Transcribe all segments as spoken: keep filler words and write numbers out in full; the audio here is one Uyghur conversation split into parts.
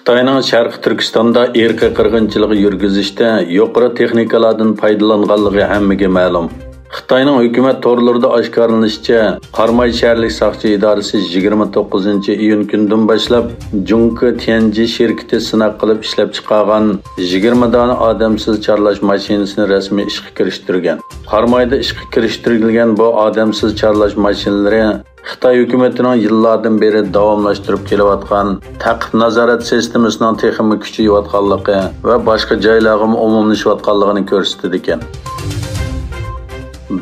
خىتاينىڭ شەرقىي تۈركىستاندا ئىرقىي قىرغىنچىلىق يۈرگۈزۈشتە يۇقىرى تېخنىكىلاردىن پايدىلانغانلىقى ھەممىگە مەلۇم. خىتاينىڭ ھۆكۈمەت تورلىرىدا ئاشكارىلىنىشىچە، قاراماي شەھەرلىك ساقچى ئىدارىسى يىگىرمە توققۇزىنچى ئىيۇن كۈندىن باشلاپ جۇڭكې تيەنجى شىركىتى سىناق قىلىپ ئىشلەپچىقارغان يىگىرمە دانە ئادەمسىز چارلاش ماشىنىسىنى رەسمىي ئىشقا كىرىشتۈرگەن. قارامايدا ئىشقا كىرىشتۈرۈلگەن بۇ ئادەمسىز چارلاش ماشىنىلىرى خىتاي ھۆكۈمىتىنىڭ يىللاردىن بېرى داۋاملاشتۇرۇپ كېلىۋاتقان تەقىپ نازارەت سىستېمىسىنىڭ تېخىمۇ كۈچىيىۋاتقانلىقى ۋە باشقا جايلارغىمۇ ئومۇملىشىۋاتقانلىقىنى كۆرسىتىدىكەن.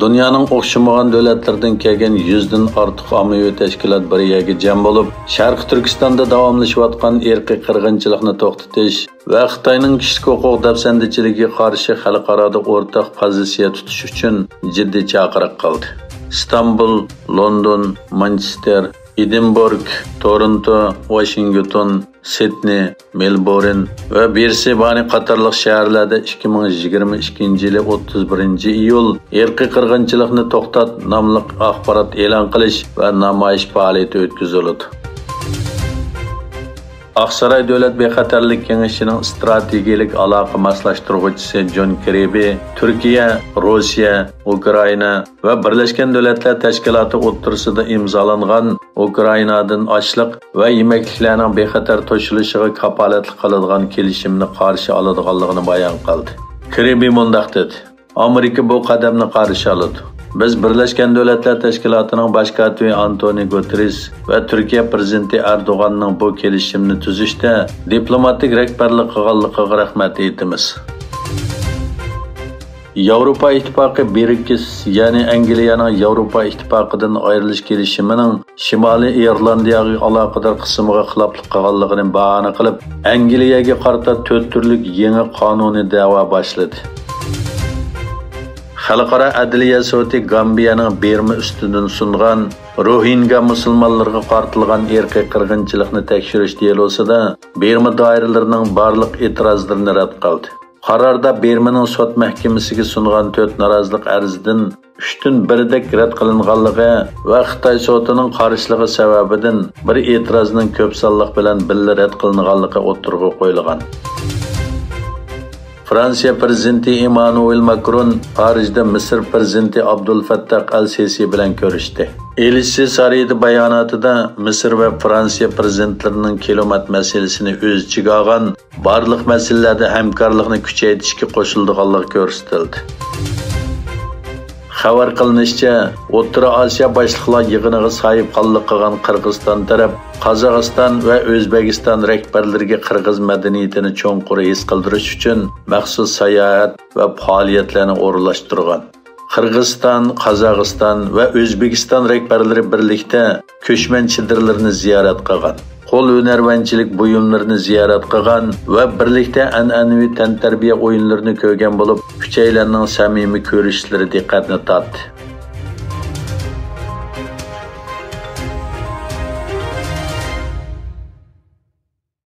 دۇنيانىڭ ئوخشىمىغان دۆلەتلىرىدىن كەلگەن يۈزدىن ئارتۇق ئاممىۋى تەشكىلات بىر يەرگە جەم بولۇپ، شەرقىي تۈركىستاندا داۋاملىشىۋاتقان ئىرقىي قىرغىنچىلىقنى توختىتىش، ۋە خىتاينىڭ كىشىلىك ھوقۇق دەپسەندىچىلىكىگە قارشى خەلقئارادا ئورتاق پوزىتسىيە تۇتۇش ئۈچۈن جىددىي چاقىرىق قىلدى. ئىستانبۇل، لوندون، مانچېستېر، ئېدىنبۇرگ، تورونتو، ۋاشىنگتون، سىدنېي، مېلبورن ۋە برىسبانى قاتارلىق شەھەرلەردە ئىككى مىڭ يىگىرمە ئىككىنچى يىلى ئوتتۇز بىرىنچى ئىيۇل ئىرقىي قىرغىنچىلىقنى توختات ناملىق ئاخبارات ئېلان قىلىش ۋە نامايىش پائالىيىتى ئۆتكۈزۈلىدۇ. ئاقساراي دۆلەت بىخەتەرلىك كېڭىشىنىڭ ئىستراتېگىيەلىك ئالاقە ماسلاشتۇرغۇچىسى جون كىربى تۈركىيە، روسىيە، ئۇكرائىنا ۋە بىرلەشكەن دۆلەتلەر تەشكىلاتى ئوتتۇرىسىدا ئىمزالانغان ئۇكرائىنادىن ئاشلىق ۋە يېمەكلىكلەرنىڭ بىخەتەر توشۇلۇشىغا كاپالەتلىك قىلىدىغان كېلىشىمنى قارشى ئالىدىغانلىقىنى بايان قىلدى. كىربى مۇنداق دېدى. ئامېرىكا بۇ قەدەمنى قارشى ئالىدۇ. بىز بىرلەشكەن دۆلەتلەر تەشكىلاتىنىڭ باش كاتىپى ئانتونىي گۇتېررېس ۋە تۈركىيە پىرېزىدېنتى ئەردوغاننىڭ بۇ كېلىشىمنى تۈزۈشتە دىپلوماتىك رەھبەرلىك قىلغانلىقىغا رەھمەت ئېيتىمىز. ياۋروپا ئىتتىپاقى برېكسىت، يەنى ئەنگلىيەنىڭ ياۋروپا ئىتتىپاقىدىن ئايرىلىش كېلىشىمىنىڭ شىمالىي ئىرلاندىيەگە ئالاقىدار قىسمىغا خىلاپلىق قىلغانلىقىنى باھانە قىلىپ، ئەنگلىيەگە قارىتا تۆت تۈرلۈك يېڭى قانۇنىي دەۋا باشلىدى. خەلقئارا ئەدلىيە سوتى گامبىيەنىڭ بىرما ئۈستىدىن سۇنغان روھىنگا مۇسۇلمانلىرىغا قارىتىلغان ئىرقىي قىرغىنچىلىقنى تەكشۈرۈش دېلوسىدا بىرما دائىرىلىرىنىڭ بارلىق ئېتىرازلىرىنى رەت قىلدى. قاراردا بىرمىنىڭ سوت مەھكىمىسىگە سۇنغان تۆت نارازىلىق ئەرزىدىن ئۈچتىن بىرىدەك رەت قىلىنغانلىقى ۋە خىتاي سوتىنىڭ قارشىلىقى سەۋەبىدىن بىر ئېتىرازنىڭ كۆپ سانلىق بىلەن بىللە رەت قىلىنغانلىقى ئوتتۇرىغا قويۇلغان. فرانسىيە پىرېزىدېنتى ئېممانۇئېل ماكرون پارىژدا مىسىر پىرېزىدېنتى ئابدۇلفەتتاھ ئەل سىسى بىلەن كۆرۈشتى. ئېلىسى سارىيىدا باياناتىدا مىسىر ۋە فرانسىيە پىرېزىدېنتلىرىنىڭ كىلىمات مەسىلىسىنى ئۆز ئىچىگە ئالغان بارلىق مەسىلىلەردە ھەمكارلىقنى كۈچەيتىشكە قوشۇلىدىغانلىقى كۆرسىتىلدى. خەۋەر قىلىنىشىچە، ئوتتۇرا ئاسىيا باشلىقلار يىغىنىغا ساھىبخانلىق قىلغان قىرغىزىستان تەرەپ قازاقىستان ۋە ئۆزبېكىستان رەھبەرلىرىگە قىرغىز مەدەنىيىتىنى چوڭقۇر ھېس قىلدۇرۇش ئۈچۈن مەخسۇس ساياھەت ۋە پائالىيەتلەرنى ئورۇنلاشتۇرغان. قىرغىزىستان، قازاقىستان ۋە ئۆزبېكىستان رەھبەرلىرى بىرلىكتە كۆچمەن چېدىرلىرىنى زىيارەت قىلغان، قول ھۈنەرۋەنچىلىك بۇيۇملىرىنى زىيارەت قىلغان ۋە بىرلىكتە ئەنئەنىۋى تەنتەربىيە ئويۇنلىرىنى كۆرگەن بولۇپ، ئۈچەيلەننىڭ سەمىمىي كۆرۈشۈشلىرى دىققەتنى تارتتى.